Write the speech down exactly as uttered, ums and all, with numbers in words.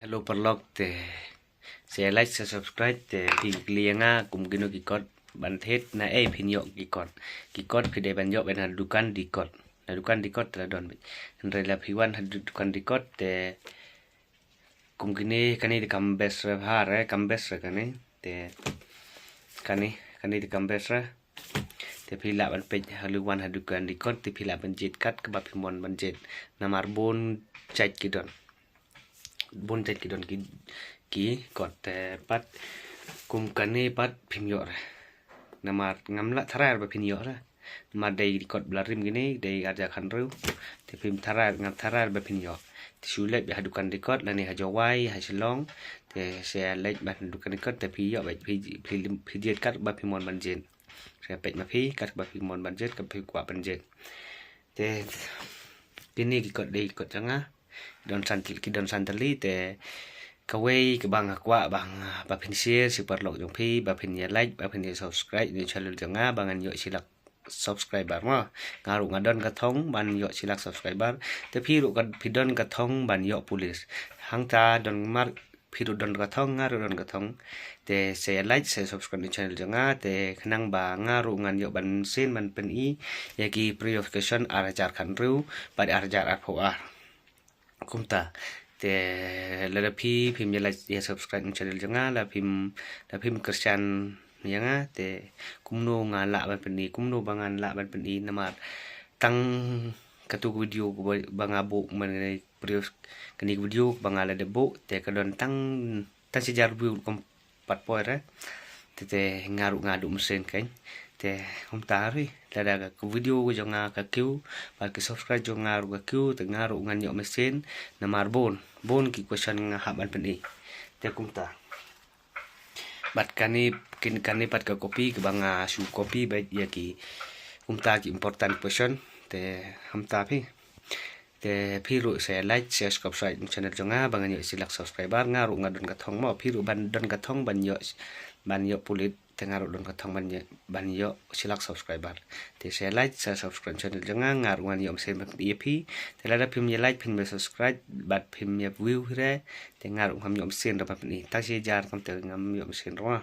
Hello paralok, te sa like, sa subscribe, te phi kylli ïa nga kum kino ki kot ban thied, na ei phin ïoh ki kot. Ki kot phi dei ban ïoh ban ha dukan dikot. Na dukan dikot te la don beit. Hynrei la phi wan ha dukan dikot te kum kine, kane te kam best re bha re, kam best re kane. Te kane, kane te kam best re. Te phi lah ban peit ha lyndet wan ha dukan dikot, te phi lah ban jied kat kaba phi mon ban jied. Namar bun jait ki don. Bun jait ki don ki, ki kot, te pat kum kane pat phim ïoh re. Namar ngam lah tharai ba phin ïoh re. Namar dei ki kot ba la rim kine, dei arhajar khathynriew. Te phim tharai, ngam tharai ba phin ïoh. Te shu leit beit ha dukan dikot, lane ha Jowai, ha Shillong. Te sa leit beit ha dukan dikot, te phi ïoh beit, phi, phi, phi jied kat ba phi mon ban jied. Sa peit ma phi kat ba phi mon ban jied, kat ba phi kwah ban jied. Te kine ki kot dei kot jong nga. Don san tylli, ki don san tylli, te kawei kaba nga kwah ba nga, ba phin share sha ki paralok jong phi, ba phin ïa like, ba phin ïa subscribe ïa channel jong nga, ba ngan ïoh shi lak subscriber mo. Nga ruh nga don ka thong ban ïoh shi lak subscriber. Te phi ruh ka, phi don ka thong ban ïoh pulit. Hangta don mar, phi ruh don ka thong, nga ruh don ka thong. Te sa like, sa subscribe ïa channel jong nga, te khnang ba nga ruh ngan ïoh ban sien ban pyni ïa ki previous question arhajar khathynriew bad arhajar arphew ar. Kumta. Te lada phi, phim ïa like, ïa subscribe ïa channel jong nga, la phim, la phim kyrshan ïa nga, te kumno nga lah ban pyni, kumno ba ngan lah ban pyni, namar tang katu ka video ba, ba nga buh mynne, previous kane ka video ba nga la dep buh, te ka don tang, tang shi hajar view ruh kam pat poi re. Te, te nga ruh nga duh mynsiem kein. Te kumta ruh, lada ka video ka jong nga ka kiew, bad ki subscribe jong nga ruh ka kiew, te nga ruh ngan ïoh mynsiem, namar bun, bun ki question nga hap ban pyni. Te kumta. Bad kane, kin, kane pat ka copy kaba nga shu copy beit ïa ki, kumta ki important question. Te kumta phi. Te phi ruh sa like, share, subscribe channel jong nga, ba ngan ïoh shi lak subscriber, nga ruh nga don ka thong mo, phi ruh ban don ka thong ban ïoh, ban ïoh pulit, te nga ruh don ka thong ban ïoh, ban ïoh shi lak subscriber. Te sa like, sa subscribe channel jong nga, nga ruh ngan ïoh mynsiem ban pyni ïa phi. Te lada phim ïa like, phim ïa subscribe, bad phim ïa view re, te nga ruh ngam ïoh mynsiem re ban pyni. Tang shi hajar kam te ngam ïoh mynsiem re.